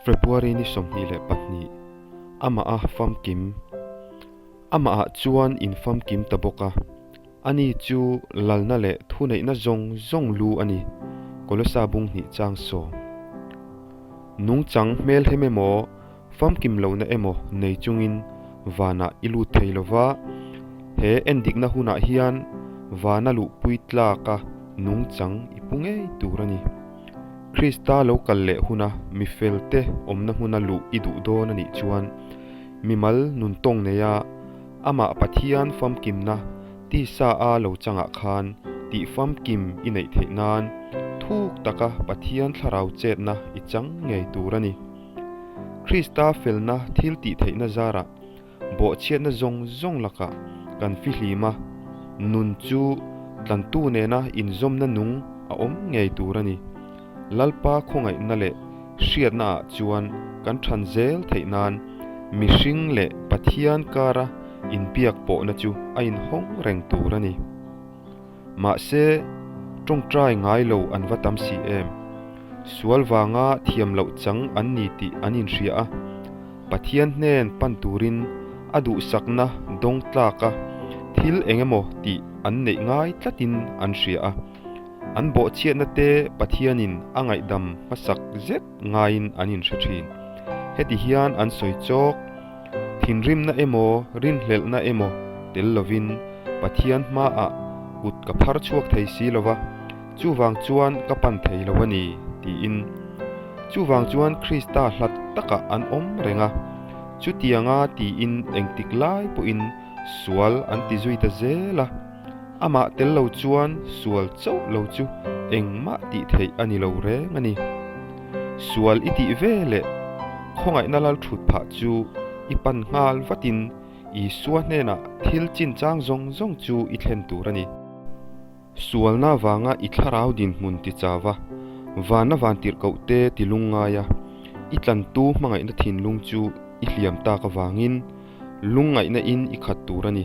February ni 22, Amah a famkim. Amahah chuan in famkim ta bawk a, ani chu lalna leh thuneihna zawng zawng lu a ni, Kolosa bung hnih chang sawm. Nungchang hmelhem emaw, famkim lohna emaw nei chungin vanah i lut thei lo va, he endikna hunah hian vana luhpui tlaka nungchang i pu ngei tur a ni. Krista lo kal leh huna mi felte awmna hmuna luh i duh dawn a nih chuan, mimal nun tawng neia amah Pathian famkimna tisa a lo changah khan tih famkim i neih theih nan thuk taka Pathian thlarau chetna i chang ngei tur a ni. Krista felna thil tih theihna zarah Bawhchhiatna zawng zawng lakah kan fihlim a, nun chu tlantu nena inzawmna nung a awm ngei tur a ni. Lalpa khawngaihna leh hriatnaah chuan kan than zel theih nan mihring leh Pathian kara inbiak pawhna chu a inhawng reng tur a ni. Mahse, tawngtai ngai lo an va tam si em? Sual vanga thiam loh chang an ni tih an inhria a, Pathian hnen pan turin a duhsakna dawng tlaka thil eng emaw tih an neih ngai tlatin an hria a. An bawhchhiatna te Pathianin a ngaihdam hmasak zet ngaiin an inhre thin. Heti hian an sawi chawk. Thinrimna emaw rinhlelhna emaw tel lovin Pathian hmaah kut ka phar chhuak thei si lo va, chuvang chuan ka pan thei lo a ni, tiin. Chuvang chuan Krista hlat takah an awm reng a, chutianga tiin engtik lai pawhin sual an ti zui ta zel a. Amah tel lo chuan sual chauh lo chu engmah tih theih a ni lo reng a ni. Sual i tih ve leh khawngaihna lal thut phah chu i pan nghal vatin Isua hnenah thil chinchang zawng zawng chu i thlen tur a ni. Sualna vanga i thlarau dinhmun ti chau va, vanna vantirhkoh te ti lungngai a, i tlantu hmangaihna thinlung chu i hliam tak avangin Lungngaihna in i khat tur a ni.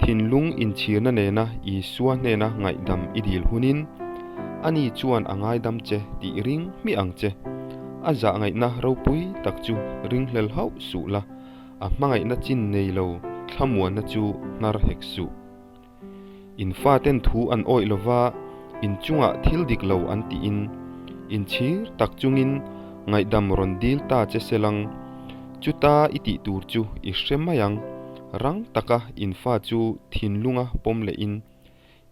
Thinlung inchhirna nena Isua hnena ngaihdam i dil hunin, ani chuan a ngaidam che tih ring hmiah ang che. A zahngaihna ropui tak chu ringhlel hauh suh la, a hmangaihna chin nei lo thlamuanna chu hnar hek suh. In faten thu an awih lova, in chungah thil dik lo an tiin, inchhir tak chungin ngaihdam rawn dil ta che selang, chuta i tih tur chu i hre mai ang, rang taka in fa chu thinlunga pawm lehin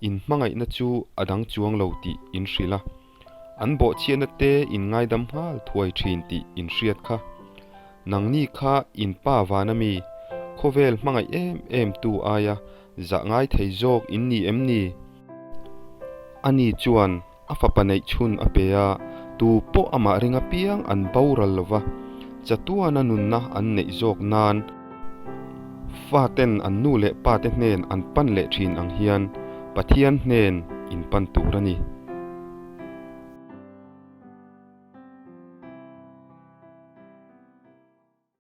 in hmangaihna chu a dang chuang lo tih in hrilh a, an bawhchhiatna te in ngaidam nghal thuai thin tih in hriat kha. Nangni kha in pa vana mi, khawvel hmangaih em em tu aia zah ngai thei zawk in ni em ni? Ani chuan a fapa neih chhun a pe a, tu pawh amah ring apiang an boral lo va, chatuana nunna an neih zawk nan faten an nu leh pate hnen an pan leh thin ang hian Pathian hnen in pan tur a ni.